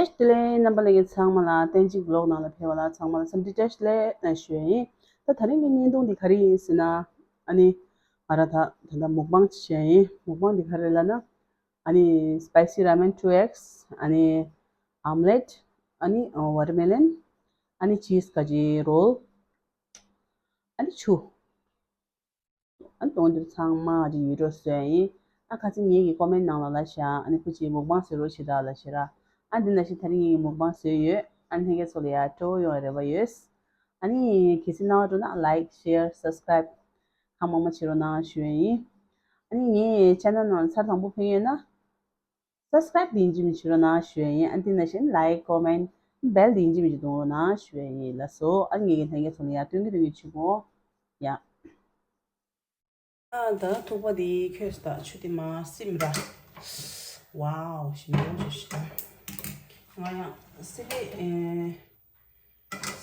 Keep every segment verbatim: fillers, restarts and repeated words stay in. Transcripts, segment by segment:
བདེ་ལེགས། རྣམ་པ་ལྷན་རྒྱས་ཚང་མ་ལ། བསྟན་གཅིག་ཝི་ལོག་ནང་ལ་ཕེབས་པ་ལ་ཚང་མ་ལ་འཚམས་འདྲི་བཀྲ་ཤིས་བདེ་ལེགས་ཞུ་ཡ་ཡིན། ད་དེ་རིང་གི་བརྙན་ཐུང་འདི་ག་རེ་ཡིན་ཟེར་ན། ཨ་ནི་ང་རང་ད་ད་ལྟ་མུག་པང་བྱེད་ཡ་ཡིན། མུག་པང་འདི་ག་རེ་ལབ་ན། ཨ་ནི་spicy ramen two X། ཨ་ནི་omelette། ཨ་ནི་watermelon། ཨ་ནི་cheese ཁ་ཅིག་roll། ཨ་ནི་ཆུ། ཨ་ནི་གཏོང་རྒྱུ་ཚང་མ་ང་ཅིག་ཡོད་འགྲོ་བཟོས་ཡིན། ཨ་ཁ་སང་ངེད་ཀྱི་ཀོ་མེན་ནང་ལ་ལབ་ཤག་ཨ་ནི་ཁུ་ཅིག་མུག་པང་བཟོ་རོགས་བྱེད་དྲ་ལབ་ཤག་ར། ཨ་འདི་ནང་བཞིན་དེ་རིང་ངེད་ཀྱི་མུག་པང་བཟོས་ཡོད། ཨ་ནི་ལྷན་རྒྱས་ཚོ་ལ་ཡ་སྤྲོ་པོ་ཡོང་བའི་རེ་བ་ཡོད། ཨ་ནི་གལ་སྲིད་སྣང་བ་འགྲོ་ན་like share subscribe གང་མང་མང་བྱེད་རོགས་གནང་ཞུ་ཡ་ཡིན། ཨ་ནི་ངའི་channel ནང་ཚར་དང་པོ་ཕེབས་ཡོད་ན། subscribe དེ་ཡིན་གཅིག་མིན་གཅིག་བྱེད་རོགས་གནང་ཞུ་ཡ་ཡིན། ཨ་འདི་ནང་བཞིན་like comment bell དེ་ཡིན་གཅིག་མིན་གཅིག་གཏོང་རོགས་གནང་ཞུ་ཡ་ཡིན་ལགས་སོ། ཨ་ངེད་ཀྱི་ལྷན་རྒྱས་ཚོ་ལ་ཡ་སྟོན་གྱི་སྟོན་གྱི་བྱེད་གོ། ཡ། ཨ་ད་ཐུག་པ་དེ་ཁྱོད་ད་ཆུ་དེ་མ་སིམ་ར། ཝའོ་ཞིམ་པོ་ཞིག་ཤི་ད། ང་ཡང་སི་པེ་ཨེ།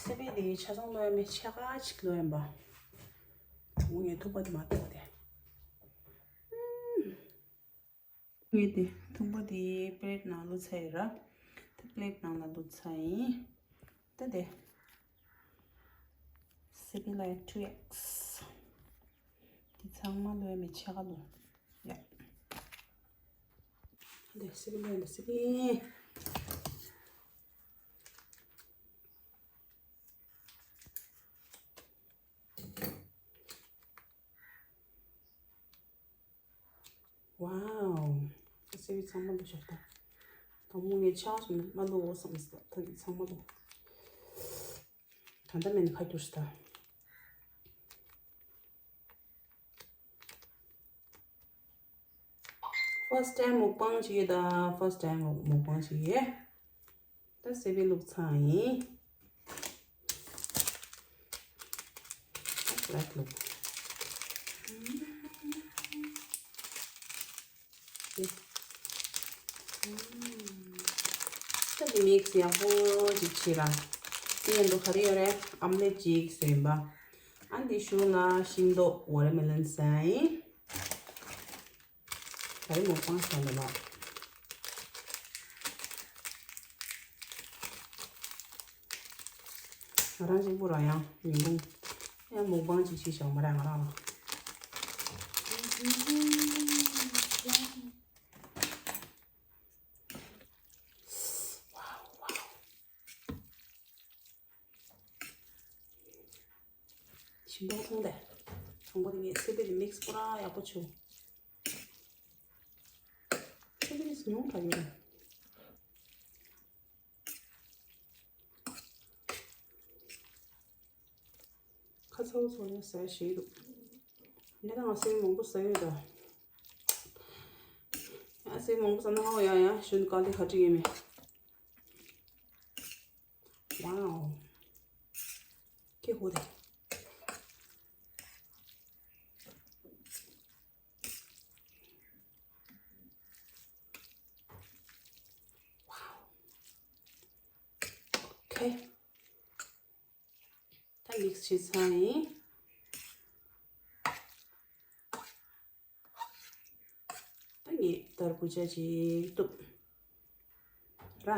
སི་པེ་དེ་ཆ་ཚང་ལོ་ཡ་མེ་ཆ་ག་ཅིག་ལོ་ཡ་མ། ད་ངས་ཐུག་པ་དེ་མ་ཐུག་པ་དེ། ངས་དེ་ཐུག་པ་དེ་པི་ལེ་ཊི་ནང་བླུགས་ཚར་ཡིན་ར། དེ་པི་ལེ་ཊི་ནང་ལ་བླུགས་ཚར་ཡིན། ད་དེ་སི་པེ་ལ་ཡ་two X། དེ་ཚང་མ་ལོ་ཡ་མེ་ཆ་ག་ལོ་ཡ། དེ་སི་པེ་ལ་ཡ་སི་པེ། ཝའོ། སེ་བི་ཚང་མ་ལོ་ཞབས་ད། དང་མོ་ངས་ཆགས་སོང་མ་ལོ་འོ་བསམ་སོང་ད་ཚང་མ་ལོ། ད་ལྟ་མེད་ན་ཁ་བསྒྱུར་ས་ད། first time མུག་པང་བྱེད་ཡོད་ད། first time མུག་པང་བྱེད་ཡོད། ད་སེ་བི་བླུགས་ཚར་ཡིན། ད་བླུགས། ད་འདི་མིག་སི་ཡག་པོ་ཅིག་བྱེད་ར། དེ་ཡན་དུ་ག་རེ་ཡོད་རེད། ཨམ་ལེ་ཅིག་བཟོས་ཡིན་པ། ཨ་འདི་གཞུག་ལ་ཤིང་ཏོག་ཝ་ཊར་མེ་ལོན་བཟོས་ཡིན། ད་རེས་མོ་པང་ས་ལ་ལ། ང་རང་གཅིག་པུ་རང་ཡང་ཉིན་གུང་ཡང་མོ་པང་ཅིག་བྱེད་བཞག་མ་རེད་ང་རང་ལ། ཞིམ་པོ་མཐོང་དེ། དང་པོ་དེ་ངས་སི་པེ་དེ་མིག་སི་པུ་ར་ཡག་པོ་བྱུང་། སི་པེ་དེ་ཉུང་དྲགས་ཡོད། ཁ་ཚ་བོ་ཚོ་ཡང་ཟ་ཞེས་འདུག་ངས་ད་ང་སི་པེ་མང་པོ་ཟ་ཡོད་ད། ཡང་སི་པེ་མང་པོ་ཟ་ན་ཧ་གོ་ཡ་ཡ་ཞུན་དཀའ་ལས་ཁ་ཁྲིག་ཡིན་མེད། ཝའོ། ཁེ་ཧུ་རེ། ཝའོ། ཨོ་ཁེ། ད་མིག་སི་བྱས་ཚར་ཡིན། ད་ངས་ཏར་བུ་ཇ་ཅིག་གཏུབ་ར།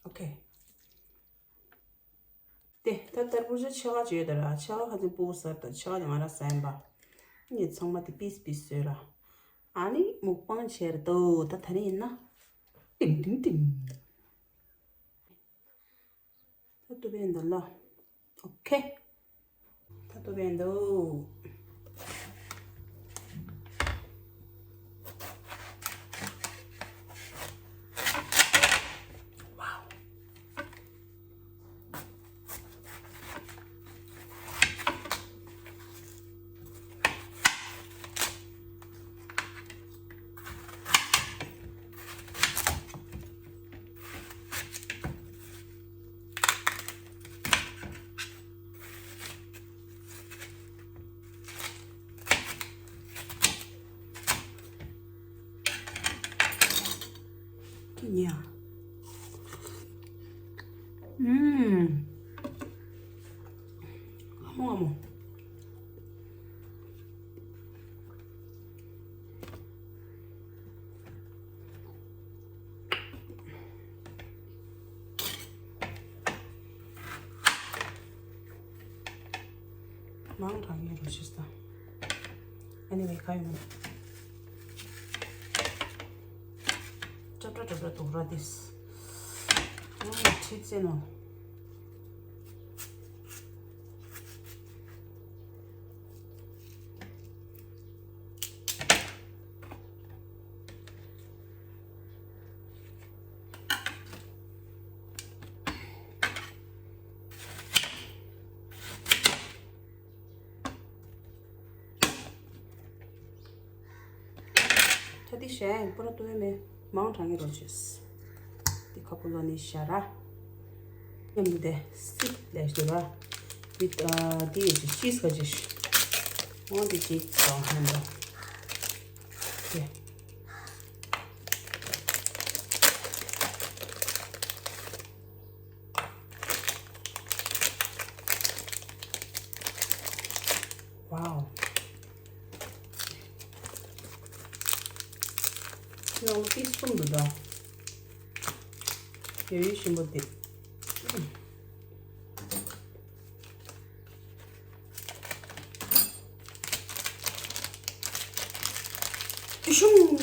ཨོ་ཁེ། དེ་ད་ཏར་བུ་ཇ་ཕྱེད་ཀ་ཅིག་ཡོད་ད་ར། ཕྱེད་ཀ་ཁ་ཚིག་སྤུ་གུ་ཟ་ད་ཕྱེད་ཀ་དེ་ང་ར་ཟ་ཡིན་པ། ངས་ཚང་མ་དེ་པིས་པིས་བཟོས་ར། ཨ་ནི་མུག་པང་བྱས་ར་ཏོ། ད་ད་རེས་ཡིན་ན། ཏིང་ཏིང་ཏིང་། ད་ཏུ་བེན་ད་ལ། ཨོ་ཁེ། ད་ཏུ་བེན་དོ། མང་དྲགས་ཡོད་རེད་ཤི་ས། Anyway, ག་ཡོད་མེད། ཅོ་ཅོ་ཅོ་ཅོ་འདུག་ར་དེས། ཨ་ཁྲིད་ཟེར་ནོ། ད་འདི་གཞན་པོ་ར་ཏུ་བས་མེད། མང་དྲགས་ངེས་རོ་ཅེས། འདི་ཁ་པོ་ལོ་ནི་ཤ་ར། ཉམས་དེ་སིབ་ལས་ཞུ་ར། འདི་ཨ་འདི་ཡི་ཅི་ཤིས་ག་ཅི་ཤི། འོ་འདི་ཅི་ཙང་ཧན་དོ། ཀེ། Wow. ནང་པི་སུམ་འདུག་ད། ཡོད་ཡོད་ཞིམ་པོ་འདི། ཤུང་།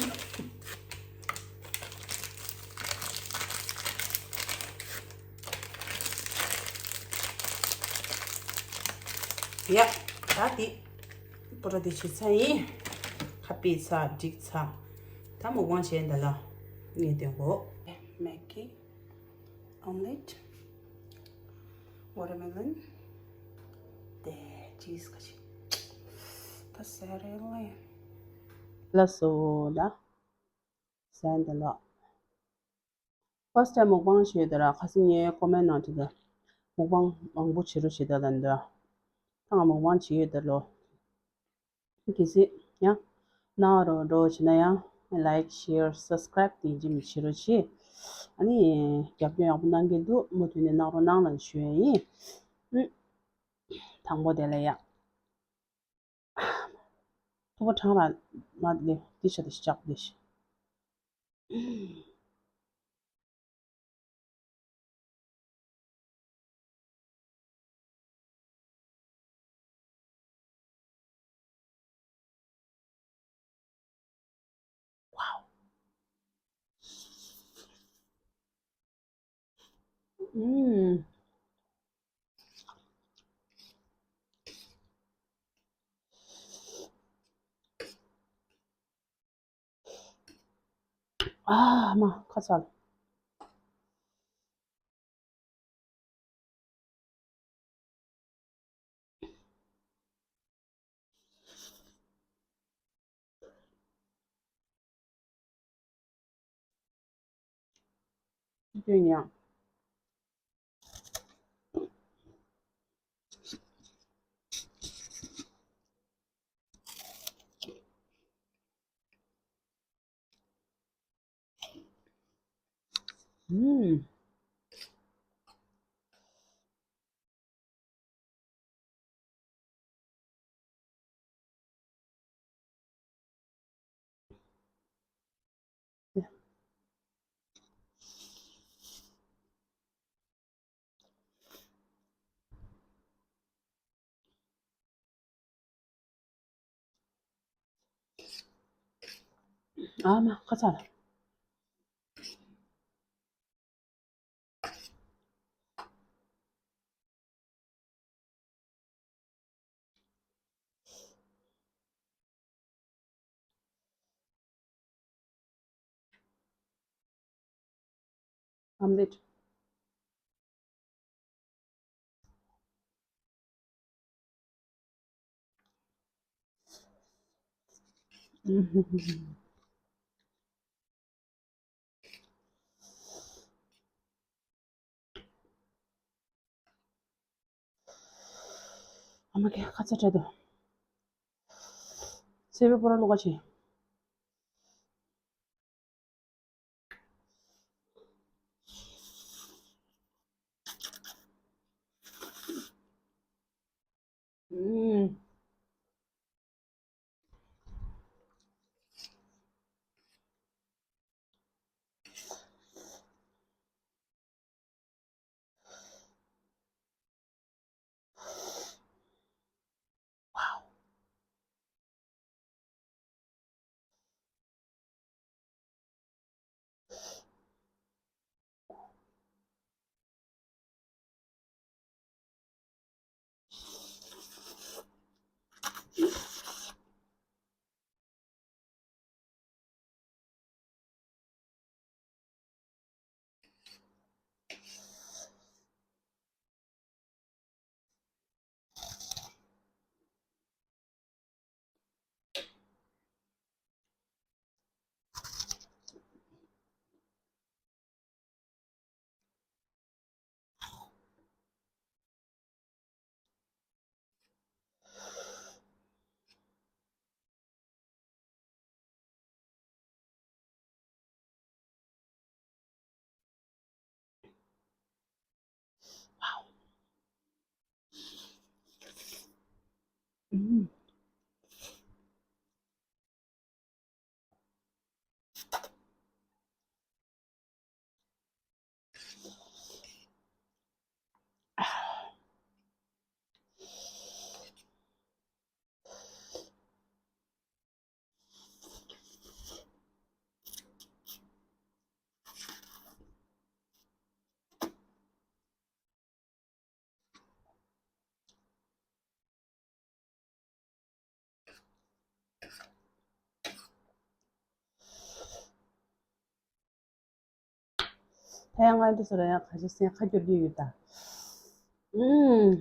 ཡ། ད་འདི་པོ་ར་འདི་བྱེད་ཚར་ཡིན། ཁ་པི་ཚར་འགྲིག་ཚར། ད་མོག་པང་བྱས་འདི་ལ་ངས་སྟོན་གོ། Maggi, omelette, watermelon, དེ་cheese ག་ཅི། ད་ཟ་རེད་ལེ། ལགས་སོ་ད། ཟ་འདི་ལ། First time མོག་པང་བྱས་ཡོད་ད་ར། ཁ་སང་ངའི་ཀོ་མེན་ནང་དེ་ད་མོག་པང་མང་པོ་བྱེད་རོགས་བྱེད་ད་ལ་འདི། ད་ང་མོག་པང་བྱེད་ཡོད་ད་ལོ། གལ་སྲིད་ཡང་གནང་རོགས་འགྲོ་བྱེད་ན་ཡང་like, share, subscribe དེ་ཡིན་གཅིག་མིན་གཅིག་བྱེད་རོགས་བྱེད། ཨ་ནི་རྒྱབ་སྐྱོར་ཡག་པོ་གནང་གི་འདུག་མུ་མཐུད་ནས་གནང་རོགས་གནང་ལ་ཞུ་ཡ་ཡིན། ཨུ། དང་པོ་དེ་ལ་ཡ། ཐུག་པ་གྲང་ར་མ་ལེ་འདི་ཤ་དེ་ཤ་ལེ་ཤ། Wow. ཨུམ། ཨ་མ་ཁ་ཚ། ཅི་སྟོན་ཡང་། ཨུམ། ཨ་མ་ཁ་ཚ། ཨམ་ལེད། ཨ་མ་ཁྱེད་ཁ་ཚ་དྲགས་འདུག་ཚེ་བའི་པོ་ར་ལོག་ག་ཆེ། ཨུམ། ད་ཡང་ང་འདི་ཚོ་ལ་ཡང་ཁ་ཤས་སེམས་ཁ་སྐྱོར་གྱི་ཡོད་ད། ཨུམ།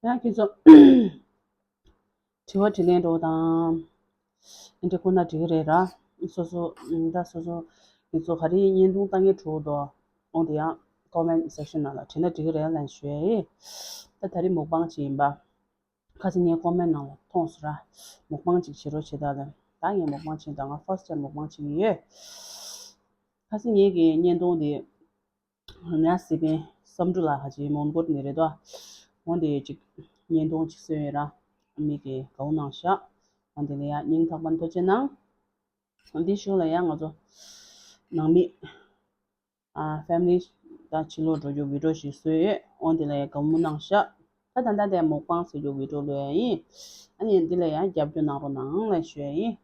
ཡང་ཁྱེད་ཚོ་དྲི་བ་དྲིས་ལན་འགྲོ་དང་། འདི་ཁོ་ན་འགྲིག་གི་རེད་ར། སོ་སོ་ད་སོ་སོ་ཁྱེད་ཚོ་ག་རེ་བརྙན་ཐུང་ལྟ་མཁན་འགྲོ་འདུག་འོང་དེ་ཡང་ཀོ་མེན་སེག་ཤན་ནང་ལ་བྲིས་ན་འགྲིག་གི་རེད་ལན་ཞུ་ཡ་ཡིན། ད་ད་རེས་མུག་པང་ཅིག་ཡིན་པ། ཁ་སང་ངའི་ཀོ་མེན་ནང་ལ་མཐོང་སོང་ར། མུག་པང་ཅིག་བྱེད་རོགས་བྱེད་ད་ལ། ད་ངས་མུག་པང་བྱེད་ད་ང་ཧྥ་སི་ཊི་ཊེམ་མུག་པང་བྱེད་ཀྱི་ཡོད། ཁ་སང་ངེད་ཀྱི་བརྙན་ཐུང་དེ། ང་སི་པན་བསམ་འགྲུབ་ལགས་ཧ་ཅི་མོན་གྷོ་ནས་རེད་དོ། འོ་དེ་ཅིག་བརྙན་ཐུང་ཅིག་བཟོས་ཡོད་ར། མི་གི་དགའ་བོ་གནང་ཤག་འོ་དེ་ལ་ཡང་སྙིང་ཐག་པ་ནས་ཐུགས་རྗེ་གནང་། འདི་གཞུག་ལ་ཡང་ང་ཚོ་ནང་མི་ཨ་ཕེ་མི་ལི་དང་ཕྱི་ལོགས་འགྲོ་རྒྱུ་བི་ཌི་ཡོ་ཞིག་བཟོས་ཡོད། འོ་དེ་ལ་ཡང་དགའ་བོ་གནང་ཤག་ད་ད་ལྟ་དེ་མུག་པང་བཟོ་རྒྱུ་བི་ཌི་ཡོ་ལོས་ཡ་ཡིན། ཨ་ནི་འདི་ལ་ཡང་རྒྱབ་སྐྱོར་གནང་རོགས་གནང་ལ་ཞུ་ཡ་ཡིན།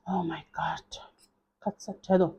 Oh my god. ཁ་ཚ་བྲལ་འདུག་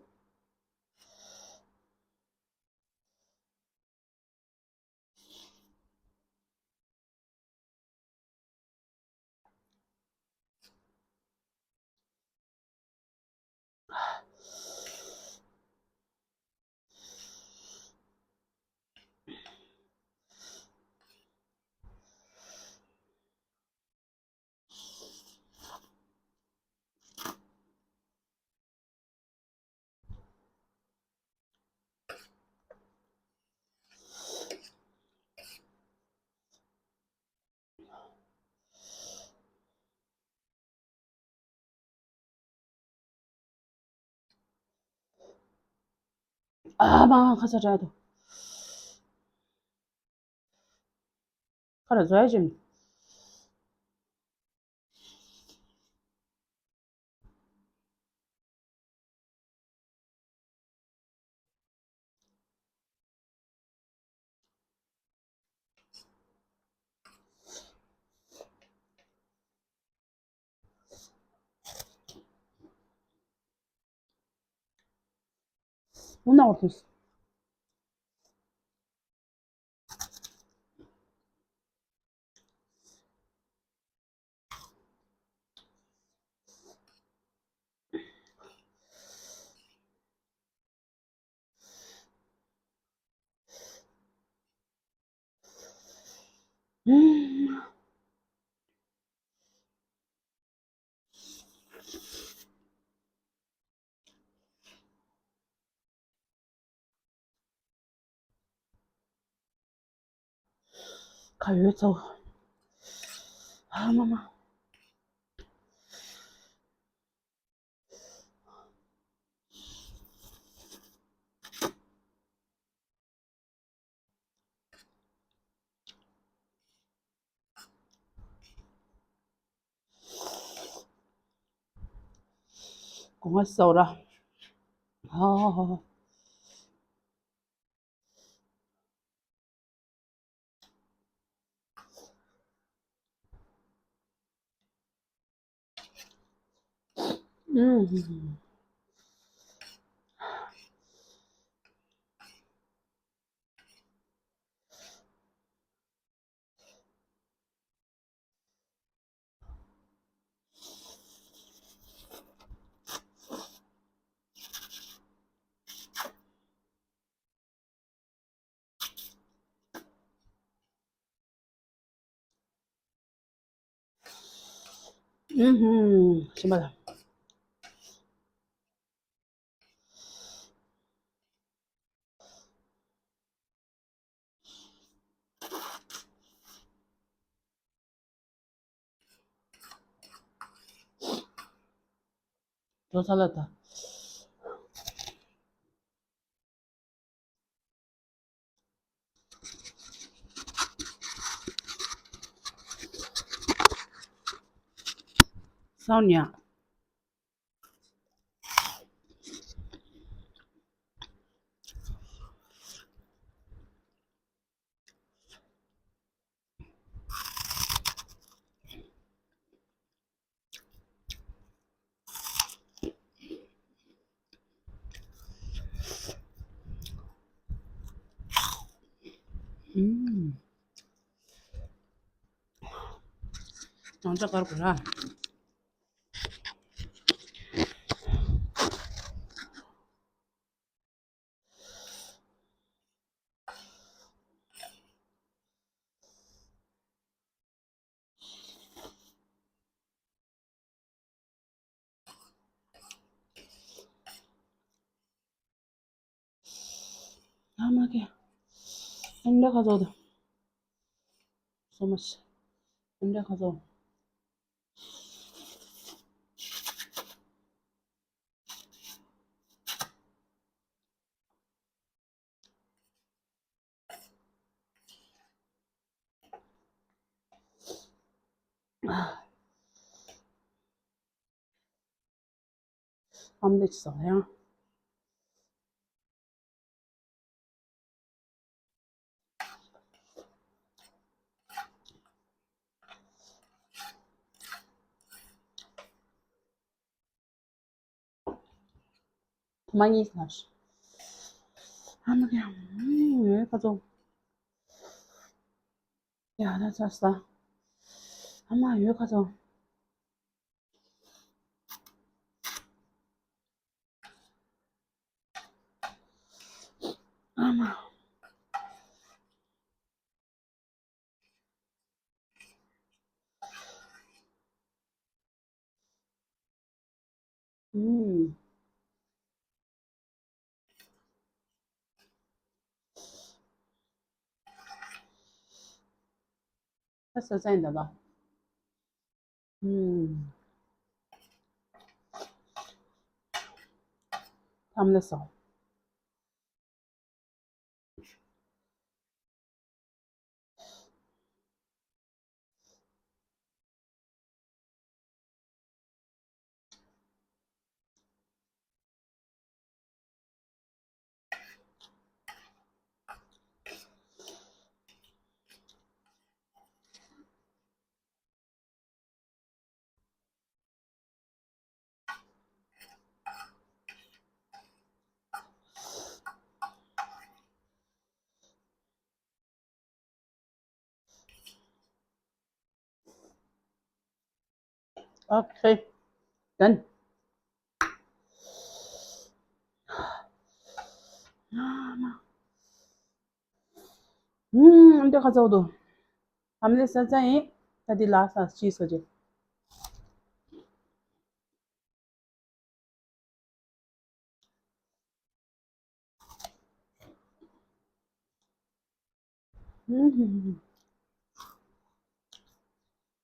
ཨ་མ་ཁ་ཚ་དྲགས་འདུག་ཁ་ར་བཟོ་ཡ་ཅིམ། ཨུ་ན་འོར་ཐུས། ཁ་ཡོད་ཚོ། ཨ་མ་མ། གོང་ས་ཟ་ར། ཨ། ཨུམ། ཤི་མ་ལ། ལོ་ཚ་ལ་ད། སའུ་ཉ། ཨུམ། ཡང་ཅག་དཀར་པོ་ར། ཨ་མ་ཀེ། ཨེ་འདྲ་ཁ་ཚོགས་དང་། So much. ཨེ་འདྲ་ཁ་ཚོགས། ཨམ་ལེ་ཅི་ཟ་ཡང་། ཐོ་མ་གཉིས་ལ། ཨ་མ་ཀྱང་ཡོད་ཁ་ཚོ། ཡ་ད་ཚ་ས། ཨ་མ་ཡོད་ཁ་ཚོ། ཨ་མ། ཨུམ། ད་ས་ཚན་ད་ལ། ཨུམ། ཐམ་ལ་སོ། Okay, done. ཨུམ། འདི་ཁ་ཚ་བོ་འདུག་ཨམ་ལེ་ས་ཚ་ཡིན། ད་འདི་ལ་ས་ཅི་ས་ཅི།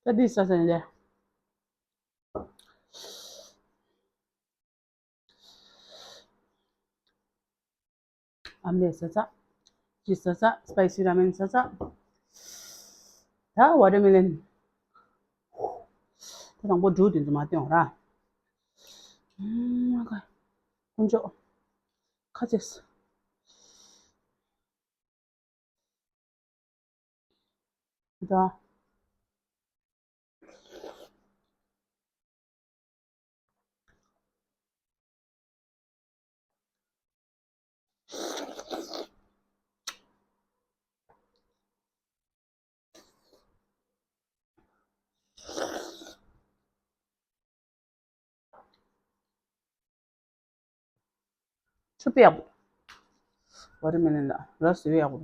ད་འདི་ས་ས་ཡིན་ལེ། ཨམ་ལེ་ས་ཚ། ཅི་ས་ཚ། སི་པའི་སི་ར་མེན་ས་ཚ། ད་ཝ་ཊར་མེ་ལོན། ད་དང་པོ་འབྲུ་དེ་ཚོ་མ་བཏོན་ར། ཨུམ། ཀ། དཀོན་མཆོག་ཁ་ཚེས། ད། ཆུ་དཔེ་ཡག་པོ། ཝ་ཊར་མེ་ལོན་ལ་ར་བཟོས་ཡག་པོ།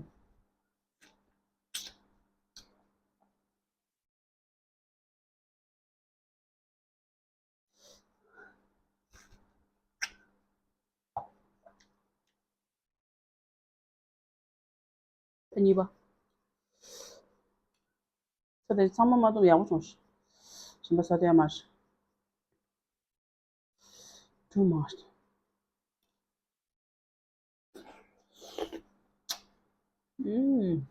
ད་གཉིས་པ། ས་དེ་ཚང་མ་མ་གཏོགས་ཡག་པོ་བྱུང་ཤག་གཞན་པ་ས་དེ་ཡང་མ་རེད། Too much. ཨུམ།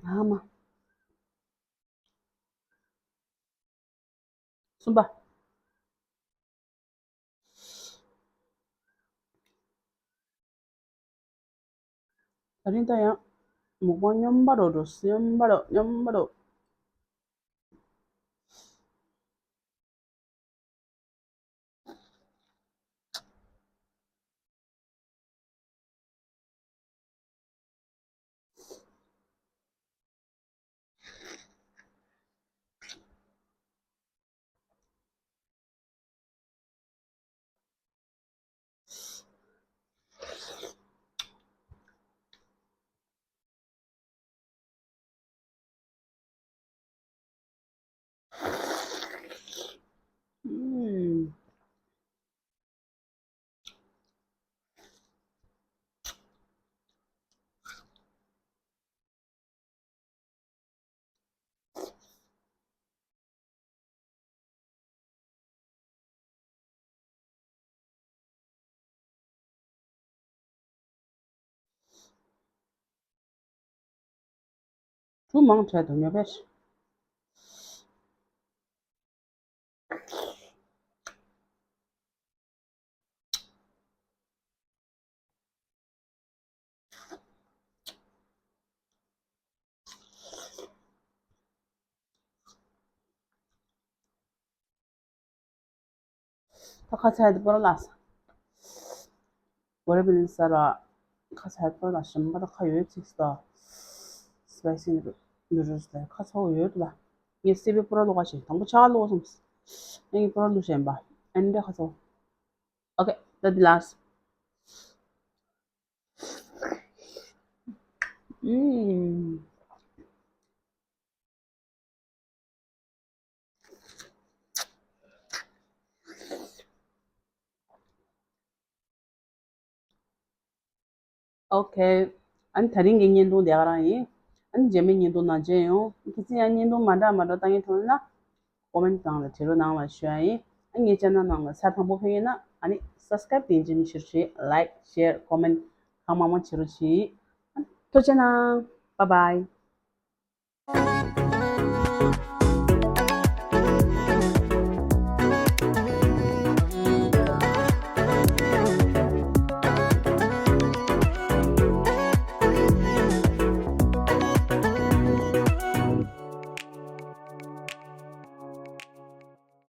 ཨ་མ། གསུམ་པ། ད་རིང་ད་ཡང་མུག་པང་སྙོམས་པ་རོ་འགྲོ། སྙོམས་པ་རོ། སྙོམས་པ་རོ། ཨུམ། གྲུ་མང་བྲལ་འདུག་ཉོ་པས། ད་ཁ་ཚ་ཡ་དེ་པོ་ར་ལགས། ཝ་ཊར་མེ་ལོན་ཟ་ར། ཁ་ཚ་ཡ་དེ་པོ་ར་ལགས། ཞིམ་པ་དང་ཁ་ཡོད་ཚིགས་སུ་དང་། སི་པའི་སི་ནུ་ཌལ་སི་དང་ཁ་ཚ་བོ་ཡོད་འདུག་ལ། ངས་སི་པའི་པོ་ར་བླུགས་ཀ་བྱས། དང་པོ་ཆ་ག་བླུགས་སོང་། ངས་པོ་ར་བླུགས་བྱས་པ། ཨན་འདྲ་ཁ་ཚ་བོ། ཨོ་ཁེ། ད་འདི་ལགས། ཨུམ། ཨོ་ཁེ། ཨ་ནི་ད་རིང་གི་བརྙན་ཐུང་དེ་ག་རང་ཡིན། ཨ་ནི་རྗེས་མའི་བརྙན་ཐུང་ནང་མཇལ་ཡོང་། ཁྱེད་ཚོས་ཡང་བརྙན་ཐུང་མ་འདྲ་མ་འདྲ་ལྟ་མཁན་ཐོན་ན། ཀོ་མེན་ནང་ལ་བྲིས་རོགས་གནང་ལ་ཞུ་ཡ་ཡིན། ཨ་ངའི་ཆེ་ནལ་ནང་ལ་ཚར་དང་པོ་ཕེབས་ཡིན་ན་ཨ་ནི་སབ་སི་ཀ་རེབ་དེ་འཇིམ་ཤིར་བྱེད། ལའིཀ་ཤེར་ཀོ་མེན་གང་མང་མང་བྱེད་རོགས་གྱིས། ཨ་ཐུགས་རྗེ་གནང་། བཱའི་བཱའི།